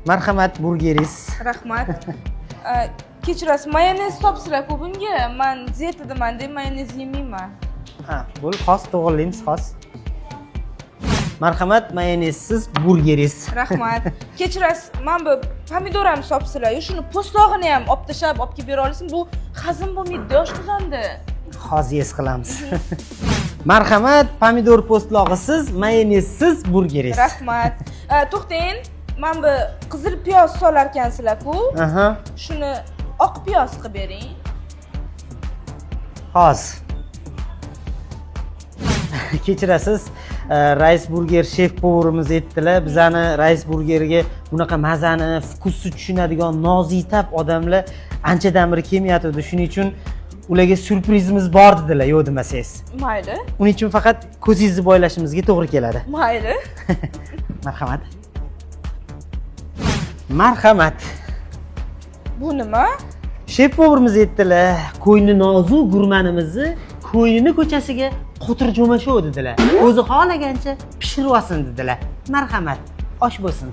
Marhamat, burgeringiz. Rahmat. Kechirasiz, mayonez topsizlar-ku bunga. Man dietadaman-da, mayonez yemayman. Ha, bo'ldi, hozir to'g'irlaymiz, hozir. Marhamat, mayonezsiz burgeringiz. Rahmat. Kechirasiz, mana bu pomidor ham sopsizlar. Shuni po'stlog'ini ham olib tashlab olib kelib bera olasizmi? Bu hazm bo'lmaydi oshqozonda. Hozir yes qilamiz. Marhamat, pomidor po'stlog'isiz, mayonezsiz burgeringiz. Rahmat. To'xtang, mana bu qizil piyoz solarkansizlar-ku. Aha. Shuni oq piyoz qilib bering. Hozir. Kechirasiz, Rice Burger шеф повар imiz aytdilar, bizani Rice Burgerga bunaqa mazani, вкус ni tushunadigan nozik tab odamlar anchadan beri kelmayotgandi. Shuning uchun ularga syurprizimiz bor dedilar, yo'q demasangiz. Mayli. Uning uchun faqat ko'zingizni boylashimizga to'g'ri keladi. Mayli. Marhamat. Marhamat. Bu nima? Шеф повар imiz aytdilar, ko'ngli nozik gurmanimizni ko'nglini ko'chasiga qo'tir jo'mashuv dedilar. O'zi xohlagancha pishirib olsin dedilar. Marhamat, osh bo'lsin.